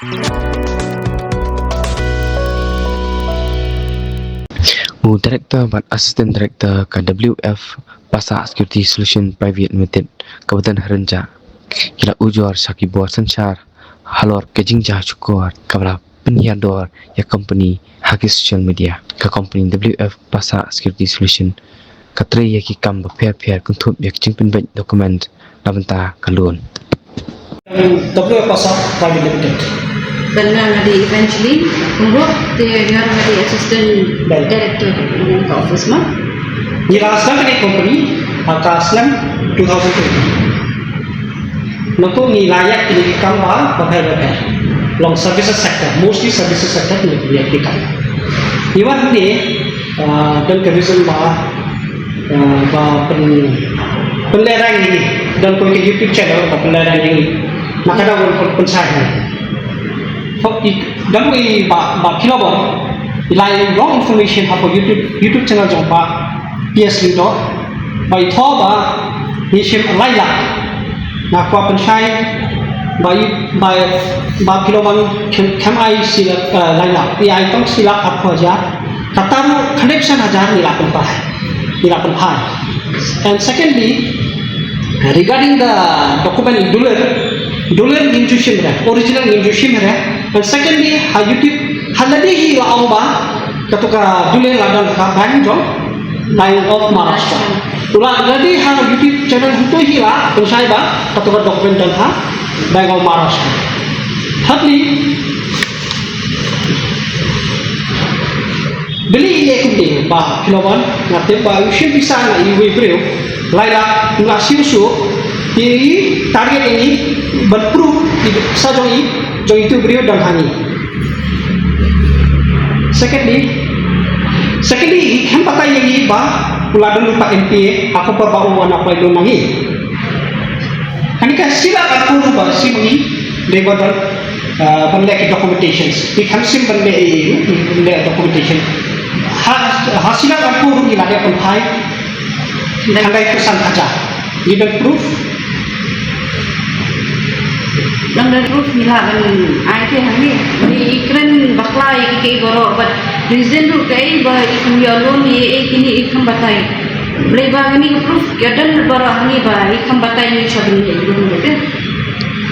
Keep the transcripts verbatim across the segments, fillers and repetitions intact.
U Director bad Assistant Director ka W F Pasa Security Solution Private Limited, ka ba don ha Rynjah, ki la ujor sha ki bor synshar halor ka jingjia shukor kaba la pynhiar dor ïa ka company ha ki social media. Ka company W F Pasa Security Solution ka trei ïa ki kam bapher bapher kynthup ïa ka jingpynbeit document na bynta ka loan. W F Pasa Private Limited. Ka kyrteng nga dei Evangeline Kumrup, te nga dei Assistant Director. Director ka office ma. Ngi la start ïa ka company ha ka snem two thousand twenty. Nangta ngi la ïa ki kam ba bapher bapher. Long services sector, mostly services sector ngi ïa ki kam. Ngi wan hangne, ah, don ka reason ba, ah, ba pyn, pynlehraiñ ïa ngi, don kawei ka YouTube channel ba pynlehraiñ ïa ngi. Na ka daw ban pyn, pynshai ïa ngi. Phi, i, don i Bah, Bah Philobor, i la ai wrong information hapoh YouTube, YouTube channel jong Bah P S Lyngdoh. Ba i thoh ba ngi shim lai lak. Nga kwah pynshai ba i, ba, Bah Philobor khlem, khlem ai shi lak, eh, lai lak. I ai tang shi lak arphew hajar. Kata ruh khyndai phew san hajar ngi la pynphai. Ngi la pynphai. And secondly, regarding the document, duler, duler ngim ju shim re, original ngim ju shim re. And secondly, ha YouTube, ha lade hi la ong ba kato ka duler la don ha ka bank jong Bank of Maharashtra. Ula lade ha YouTube channel hangto hi la pynshai ba kato ka document don ha Bank of Maharashtra. Thirdly, Balei i leh kumne, Bah Philobor? Nga tip ba u shim pisa na iwei i briew lai lak, nga siew siew, i target ïa ngi ban proof i pisa jong i, jong itu i briew don ha ngi. Secondly, secondly, i khlem batai ïa ngi ba u la don lypa N P A ha ka por ba u wan apply loan na ngi. Kane ka shi lak arphew ruh ba shim ngi dei ba don, ah, ban leh ki documentations. I khlem shim ban leh, ban leh documentation. Ha, ha shi lak arphew ruh ngi la dep pynphai khyndai phew san hajar. Ngi don proof? Don, don proof ngi la ban ai te hangne. Ngi kren bakla ïa ki, ki baroh, but reason ruh kaei ba i khlem ïoh loan ïa, eh, kine i khlem batai. Balei ba kine ki proof ki don baroh hangne ba i khlem batai ngi sha ban ïoh loan te.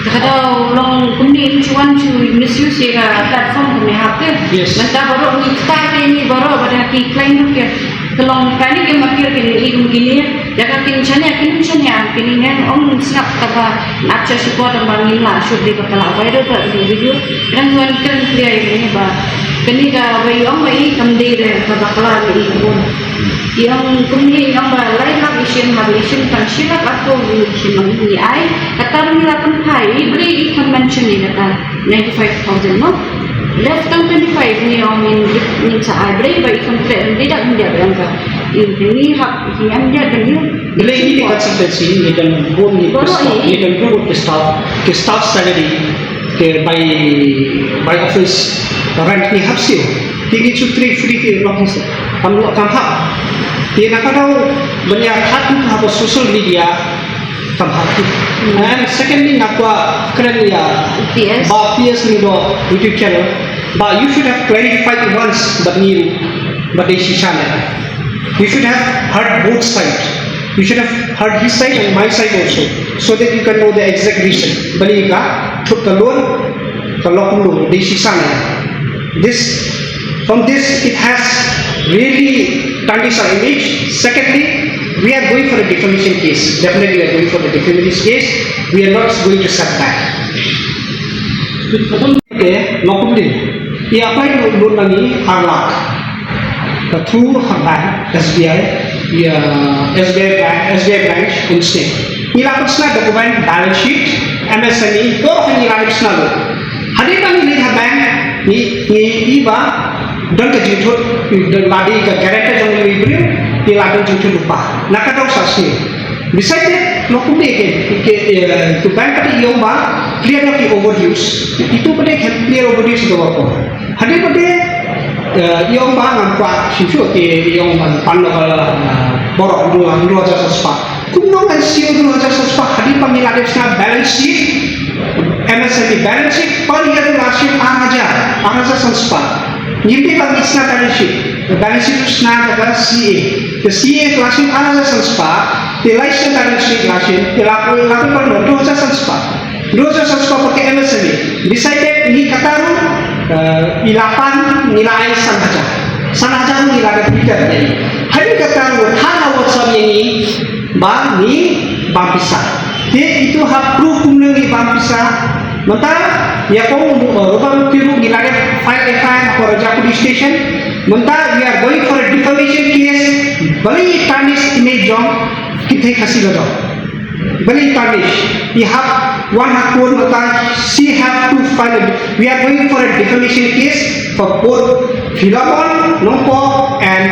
Te ka daw long kumne, ngi shu wan shu misuse ïa ka platform kumne hap te. Yes. Mynta baroh ngi ktah ïa ngi baroh ba da ki client ruh ki, ka long kane ki market kine i kum kine. Ïa ka kin shaniah, kin shaniah, kin ïeng ong sngap kaba nap sha shipor ba ngim lah shuh dei ba ka la viral ba ki video. Ngan wan kren clear ïa kane ba kane ka ba i ong ba i kam dei re, ka bakla ba i bun. I ong kumne, i ong ba lai lak i shim, haba i shim tang shi lak arphew ngi shim, ong i ai. Kata ngi la pynphai, i briew i khlem mention ïa kata ninety-five thousand, no? Left tang twenty-five ngi ong ngin, ngin sa ai briew ba i khlem treh, ngi dak ngi dak ba ong ka. I ngi hap Ki ïa ïa ka new. Balei ngi ki consultancy ngi don bun ngi ki staff, ngi don bun ki staff, ki staff salary, ki by, by office rent ngi hap siew. Ki ngi shu trei free ki office. Kam, kam hap. Te na ka daw ban ïa khat ha ka social media kam hap. And secondly, nga kwah kren ïa P S. Ba P S Lyngdoh YouTube channel. Ba you should have clarified once, but ngi, but they shisha ne. You should have heard both sides. You should have heard his side and my side also, so that you can know the exact reason. Balei ka thut ka loan, ka lok loan, dei shisha ne. This, from this, it has really tarnished our image. Secondly, we are going for a defamation case. Definitely, we are going for a defamation case. We are not going to set back. Te, long kumne, i apply loan na ngi ar lak. Ka through ha bank, S B I, ïa, S B I bank, S B I branch, in state. Ngi la pynshna document, balance sheet, M S M E, baroh ngi la pynshna loan. Hadien ba ngi leit ha bank, ngi, ngi i ba don ka jingthut, don lade ka guarantor jong ngi briew, ngi la don jingthut lypa. Na ka daw sa sniew. Besides that, long kumne ki, ki, eh, tu bank pat i ong ba clear ki overdues. Itu pat ki clear overdues itu ba ko. Hadien pat, eh, i ong ba ngam kwah shu shu ki i ong ban pan lo ka, eh, baroh hynriew, hynriew hajar saw spah. Kumno ngan siew hynriew hajar saw spah hadien ba ngi la dep shna balance sheet, M S M E balance sheet, per year la siew Ar hajar san spah. Ngim dei ba ngi sna target sheet. Target sheet u sna ka C A. Ka C A ka la shim ar hajar san spah. Te lai sna target sheet la shim. Te la poi la poi pon dua hajar san spah. Dua hajar san spah pake M S M E. Decided ngi kata ruh, eh, i la pan ngi la ai san hajar. San hajar ngi la dep leader ne. Hadien kata ruh than ha WhatsApp ïa ngi ba ngi bam pisa. Te itu ha proof kumno ngi bam pisa. Mynta ïa ko, uh, ruh bam ki ruh ngi la dep file F I R ha Raja Police Station. Mynta we are going for a defamation case. Balei tarnish image jong ki thei Khasi Lajong. Balei tarnish. We have one ha court mynta, she have to file a, we are going for a defamation case for both Philemon Nongpoh and,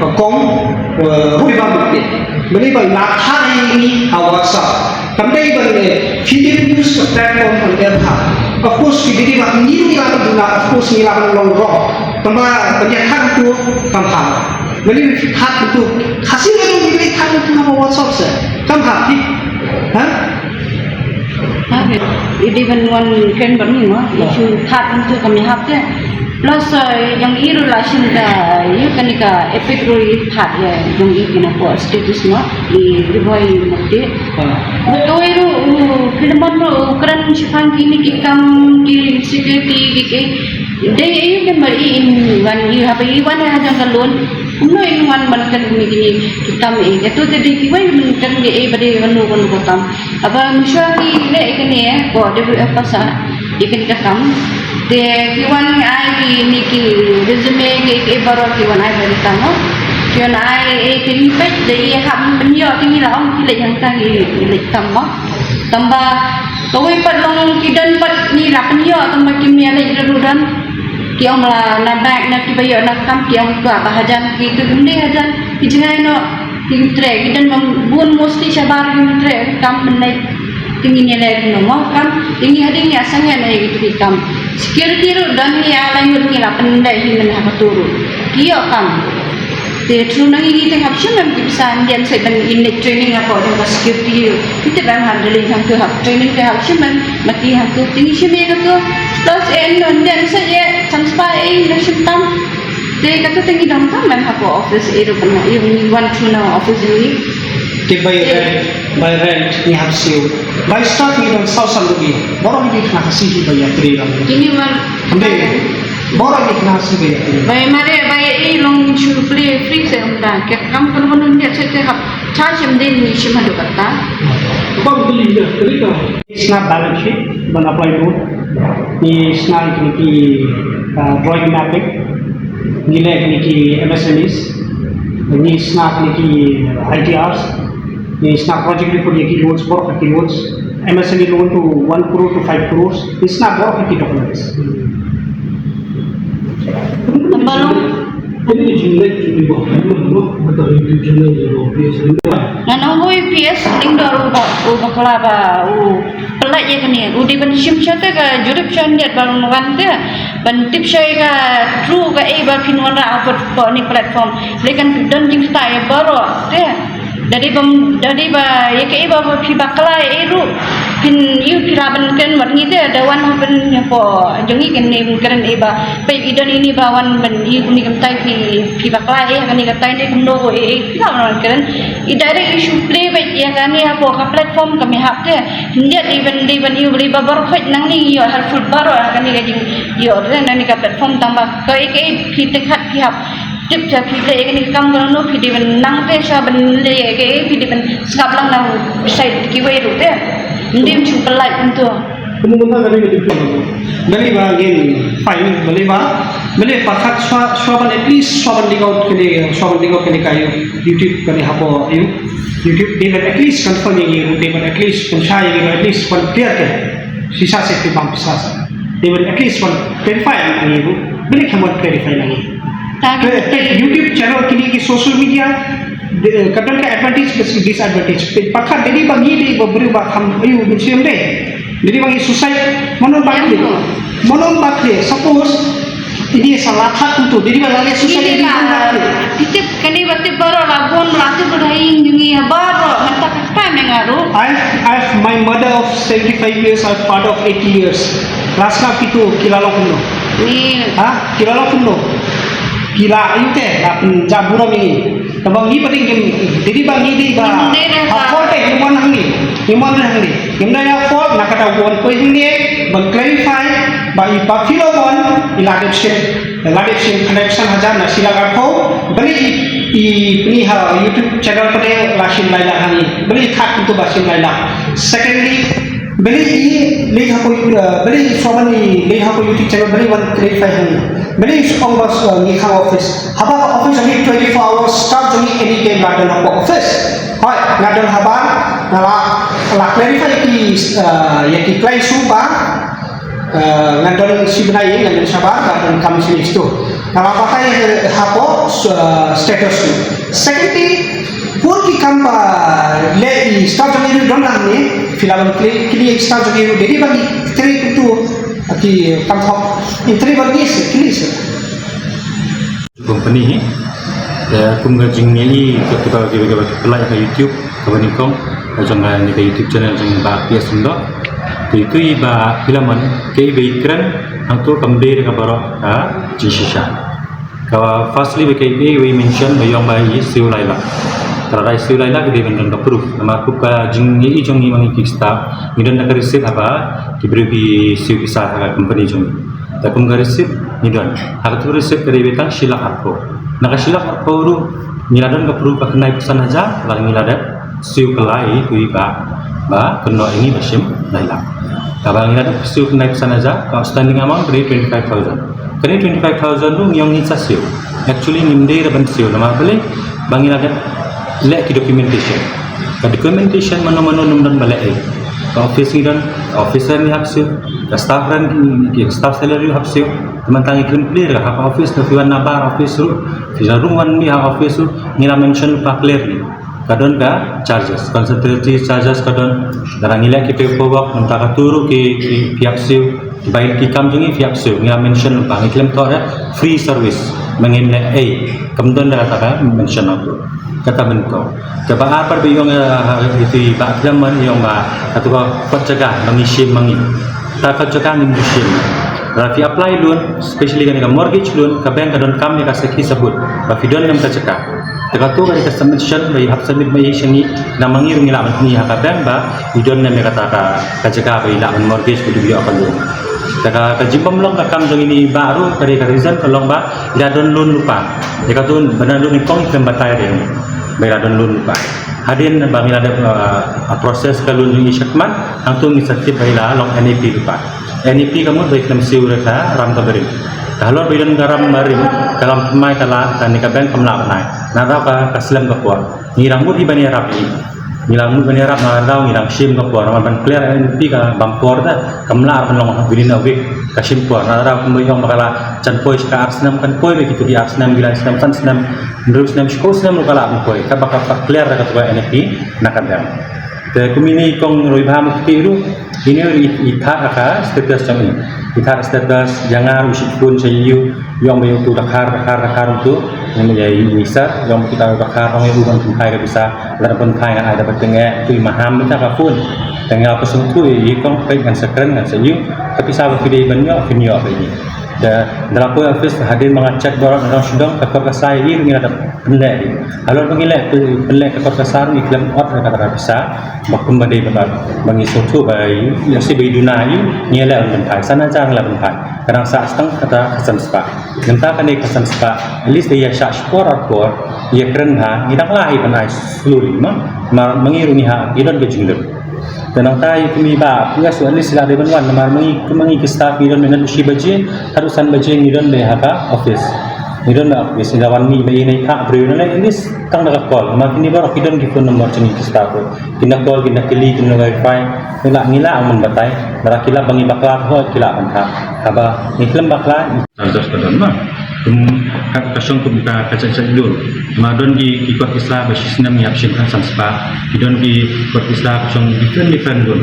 uh, Kong, uh, Roy Bamukdit. Balei ba la thad ïa ngi ha WhatsApp. Kam dei ban, eh, phi dei use ka platform ban dei ha. Of course phi dei ba ngi ngi la ban duna, of course ngi la ban long wrong. Tangba ban ïa thad tu kam ha. Balei phi thad tu. Khasi Lajong ngi dei thad tu ha WhatsApp se. Kam ha phi. Ha? Ha, i dei ban wan kren ban ni ma. I shu thad tu kam ïa hap te. Plus, eh, ïa ngi ruh la shim da, ïa kane ka epic ruh i thad ïa, ïa ngi kine ko status no, i Ribhoi Mukti. Ba kawei ruh, u, Philemon ruh, u kren shaphang kine ki kam, ki security, ki, ki. Dei, eh, ïa kane ba i in wan, i haba i wan ha jong ka loan. Kumno in wan ban kren kine, kine ki kam, eh. Kato te dei kiwei ban kren ki, eh, ba dei kano, kano ka kam. Haba mynshuwa ki leh ïa kane, eh, ko W F Passah, ïa kane ka kam. Te ki wan ai kine ki resume ki, ki baroh ki wan ai ba ïa ka kam, oh. Ki wan ai, eh, kine peit, te i hap pynïoh te ngi la ong ki leit hangta ki, ki leit kam, oh. Tangba kawei pat long ki don pat ngi la pynïoh tangba kim ïa leit ruh don. Ki ong la na bank na kiba ïoh na kam ki ong kwah ba hajan ki tu kim dei hajan ki jngai noh. Ki trei, ki don bun mostly shabar ki trei, kam mynleit. Te ngin ïaleh kumno mo kam, te ngi hadien ngi ïa sangeh na ïa kito ki kam. Security ruh don ngi ïa la ngut ngi la pynleh hi mynha kato ruh. Ki ïoh kam. Te through na ngi ngi te hap shim em ki pisa, ym dei sait ban in leit training hapoh jong ka security ruh. Ki tip em hap da leit hangto hap training te hap shim em, ma ki hangto te ngi shim ïa kato. Plus en ym dei sait ïa transfer ei na shim tam. Te kato te ngi dang tam em hapoh office ei ruh ban ïa ngi wan through na office ngi. Te by rent, by rent ngi hap siew. By staff ngi dang saw san ruh ngi. Baroh ngi khynnah Khasi hi ba ïa trei lang. Kine wan. Hynrei baroh ngi khynnah Khasi ba ïa trei. By mare by ei long shu plie free se um da. Ke kam pun pun ngi se te hap charge em de ngi shim haduh katta. Ba ngi li ïa trei ka. Sna balance sheet ban apply to. Ngi sna kine ki, uh, drawing mapping. Ngi leh kine ki M S M Es. Ngi sna kine ki I T Rs. Ngi sna project report ïa ki loans, baroh ki loans. M S M E loan to one crore to five crores. Ngi sna baroh ki documents. Balong. Ngan ong u P S Lyngdoh u ba, u bakla ba u pynlait ïa kane. U dei ban shim shata ka jurip sha ngiat ba long wan te ban tip shai ka true ka ei ba phin wanrah ha pdeng kane platform. Lei kan don jingstad ïa baroh te. Da dei ba, da dei ba ïa kaei ba phi bakla ei ruh phin ïoh phi lah ban kren bad ngi te, da wan ha pdeng hapoh jong ngi kane ban kren ei ba peit i don ine ba wan ban ïoh kane ka bynta phi, phi bakla ei ha kane ka bynta ne kumno ko ei ei phi lah ban kren. I direct issue play beit ïa kane hapoh ka platform ka mihap te. Hynrei dei ban, dei ban ïoh ba baroh peit nangne ïoh helpful baroh ha kane ka jingïoh re nangne ka platform tang ba kaei kaei phi tyngkhat phi hap tip te phi leh ïa kane ka kam kano phi dei ban nang te sha ban leh ïa kaei phi dei ban sngap lang na side kiwei ruh te. Ym dei ban shu pynlait kumto. Balei ba ngin fine, balei ba, balei ba khat shuwa, shuwa ban at least shuwa ban dig out kane, shuwa ban dig out kane ka YouTube kane hapoh ïa u YouTube, dei ban at least confirm ïa ngi ruh, dei ban at least pynshai ïa ngi ruh, at least ban clear te. Shisha se phi bam pisa sa. Dei ban at least ban clarify ïa ngi ruh. Balei khlem ban clarify ïa ngi. Ka, ka YouTube channel kine ki social media, de, ka don ka advantage bad disadvantage. Te pyrkhat dei ba ngi dei ba briew ba kham ayu mynsiem dei. Dei ba ngi suicide, mano ba khleh. Mano ba khleh. Suppose ini sa la thad kumto, dei ba la leh suicide, ini ba khleh. Tip kane ba tip baroh la bun la tip ba dei ngi baroh mynta ka time nga ruh. I, I have my mother of seventy-five years, I have father of eighty years. Last ka kito ki la long kumno. Ni ha ki la la pun lo. Ki la yu te la pun ja buro mi. Taba ngi pati kim didi ba ngi di ba ha ko te kim wan hangi. Kim wan hangi. Kim da ya ko na kata wan ko hangi. Ban clarify ba i ba filo wan i la dep shim. La dep shim khanek san hajar na sila ka ko. Bali i i pni ha YouTube channel pati la shim lai la hangi. Bali khat tu ba shim lai la. Secondly, bali i lei ha ko, uh, bali i soban i lei ha ko YouTube channel bali wan clarify hangi. Bali i ong ba, uh, ngi khang office. Haba office ngi twenty-four hours staff ngi any time la don ha office. Hoi, nga don haba nga la la clarify ki, uh, ya ki client su ba, uh, nga don si bnai nga don shabar nga don kam si stu. Nga la patai, uh, ha ko, uh, status su. Secondly, pur ki kam ba le i staff jong i don lang ni, filam kli kli staff jong i dedi bagi tri tu ki kam thok i tri bagi se kli se. Company hi, ya kum ga jing ni ka tu ka ki ga pelai ka YouTube ka bani kong ka jong ni ka YouTube channel jong ba P S Sundor. Tu itu i ba filaman ke i ba i kren hang tu kam dei ka barok ka jing shisha. Ka firstly ba kai phi wei mention ba yong ba i siew lai lak. Ka la dei siew lai lak dei ban don ka proof. Namar kup ka jing i jong i mang i ki staff ngi don da ka receipt haba ki briew ki siew pisa ha ka company jong i. Da kum ka receipt ngi don. Ha ka tu receipt ka dei ba tang shi lak arphew. Na ka shi lak arphew ruh ngi la don ka proof ba khyndai phew san hajar la ngi la dep siew ka lai tu i ba ba kynnoh ïa ngi ba shim lai lak. Kaba ngi la dep siew khyndai phew san hajar ka outstanding amount ka dei twenty five thousand. Kane twenty five thousand ruh ngi ong ngin sa siew. Actually ngim dei ra ban siew namar balei ba ngi la dep leh ki documentation. Ka documentation mano mano nym don ba leh ei. Ka office ngi don, ka officer ngi hap siew, ka staff rent, ki staff salary hap siew. Te mynta ngi khlem clear ha ka office, te phi wan na bar office ruh, phi la rung wan mih ha office ruh, ngi la mention lypa clearly. Ka don ka charges, consultancy charges ka don, lada ngi leh ki paperwork, mynta katu ruh ki, ki, ki hap siew, ki bai ki kam jong ngi ki hap siew, ngi la mention lypa, ngi khlem thoh re free service, ma ngin leh ei, kam don da kata ka mention ruh. Kata mynta. Kaba ar pat ba ïong, eh, ha, itu i ba khlem man ïong ba, katu ka kot jaka, ba ngi shim ma ngi. Ta kot jaka ngim ju shim. Lada phi apply loan, especially kane ka mortgage loan, ka bank ka don kam ïa ka sakhi sabut ba phi don lem ka jaka. Te katu ka dei ka submission ba i hap submit ma i sha ngi, na ma ngi ruh ngi lah ban pyni ha ka bank ba i don lem ïa kata ka, ka jaka ba i lah ban mortgage ba i ïoh ka loan. Te ka, ka jingbym long ka kam jong ini ba ruh ka dei ka reason ka long ba i la don loan lypa. Ïa katu ba na loan i kong i khlem batai re ba i la don loan lypa. Hadien ba ngi la dep, uh, process ka loan jong i shakhmat, hangtu ngi sa tip ba i la long N A P lypa. N A P ka mut ba i khlem siew re ka ram ka barim. Ka halor ba i don ka ram barim, ka lam thymmai ka la, kane ka bank kam lah ban ai. Nada ka, ka slem ka por. Ngi dang mut hi ban ïarap i. Ngi dang mut ban ïarap nada ngi dang shim ka por. Namar ban clear N A P ka bam por da. Kam lah ban long within a week. Ka shim por. Nada kumba ïong ba ka la jan poi sha ka ar snem kan poi ba kitu ki ar snem, ki lai snem, san snem, hynriew snem, shiphew snem ruh ka lah ban poi. Kaba ka, ka clear da katu ka N A P na ka bank. Te kum ini i kong Roy Bham kti ruh, ini ruh i, i thad ha ka status jong i. I thad status, ïa nga ruh i shu phone sha ïa u, ïong ba ïa utu Dkhar, Dkhar, Dkhar utu, ïong ba ïa i Sir, ïong ba kita Dkhar, ong ïa u ban pynphai ka pisa, lada pynphai ngan ai da ba teng eh, tu i maham bynta ka phone. Te nga ka sngewthuh ïa i kong peit ngan sa kren ngan sa ïoh, ka pisa ba phi dei ban ïoh, phin ïoh ba ïa. Te da la poi office hadien ba nga check baroh na dong shu dong, ka kot ka sa ïa i ruh ngi la da pynleh hi. Halor ba ngi leh pyn-, pynleh ka kot ka sa ruh ngi khlem ot ïa kata ka pisa. Ba kumba dei ba, ba ngi sngewthuh ba ïa, ïa shi ba i duna ïa, ngi leh ban pynphai. San hajar ngi la pynphai. Ka dang sah stang kata ka san spah. Mynta kane ka san spah. At least ïa shah shipor ar por. Ïa kren ha. Ngi dang lah hi ban ai slowly ma. Ma, ma ngi ruh ngi ha. Ngi don ka jinglem. Te nangta ïa kmie ba, phi ïa shu at least la dei ban wan, namar ma ngi, ma ngi ki staff ngi don mynta shi baje, haduh san baje ngi don dei ha ka office. Ngi don ha office, ngi la wan mih ba ïa nai phah briew na lei, at least tang da ka call. Namar kine baroh ki don ki phone number jong ngi ki staff ruh. Kin da call, kin da kylli, kin da verify. Ngi la, ngi la ang ban batai, lada ki la ba ngi bakla ho ki la ban phah. Haba ngi khlem bakla, Charges ka don ma. Kum ka, ka shong kum ka, ka jait jait loan. Ma don ki, ki kot pisa ba shi snem ngi hap shim kan san spah. Ki don ki kot pisa ka shong different different loan.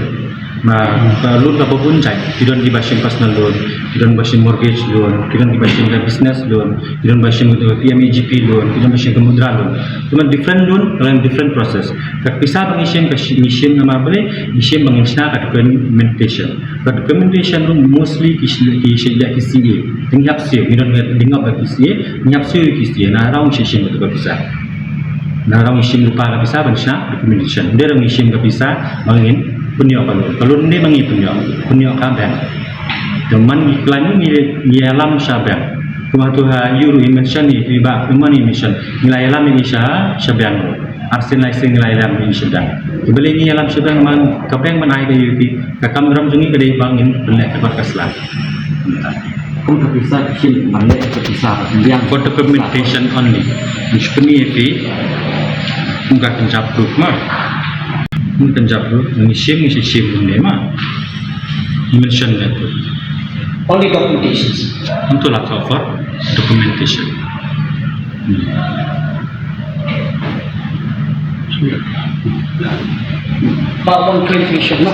Ma, ka loan kaba bun jait, ki don kiba shim personal loan, ki don ba shim mortgage loan, ki don kiba shim ka business loan, ki don ba shim ka P M A G P loan, ki don ba shim ka mudra loan. Ki don different loan, ka long different process. Ka pisa ba ngi shim, ka shi-, ngi shim namar balei, ngi shim ba ngin shna ka documentation. Ka documentation ruh mostly ki shi-, ki shi-, ki C A. Te ngi hap siew, ngi don, ngi don ba ki C A, ngi hap siew ki C A, na rong shi shim ka pisa. Na rong shim rupa ka pisa ban shna documentation. Dei rong shim ka pisa ba ngin pynïoh ka loan. Ka loan dei ba ngin pynïoh, pynïoh ka bank. Te man ngi khlaiñ ngi, ngi ïalam sha bank. Kumba tu ha ïu ruh i mention i, i ba kumba i mention. Ngi la ïalam ïa i sha, sha bank ruh. Ar sien lai sien ngi la ïalam ïa i sha bank. Te balei ngi ïalam sha bank, man ka bank ban ai ka ïa i, ka kam ram jong ngi ka dei ba ngin pynleh ka bad ka sla. Kum ka pisa ka shim ban leh ka pisa ban biang. For documentation only. Ngi shu pynïoh ïa phi. Kum ka kynja proof ma. Kum kynja proof, ngi shim, ngi shim ne ma. Ngi mention ne tu. Only documentation. Untuk la cover documentation. Hmm. But one clarification, no?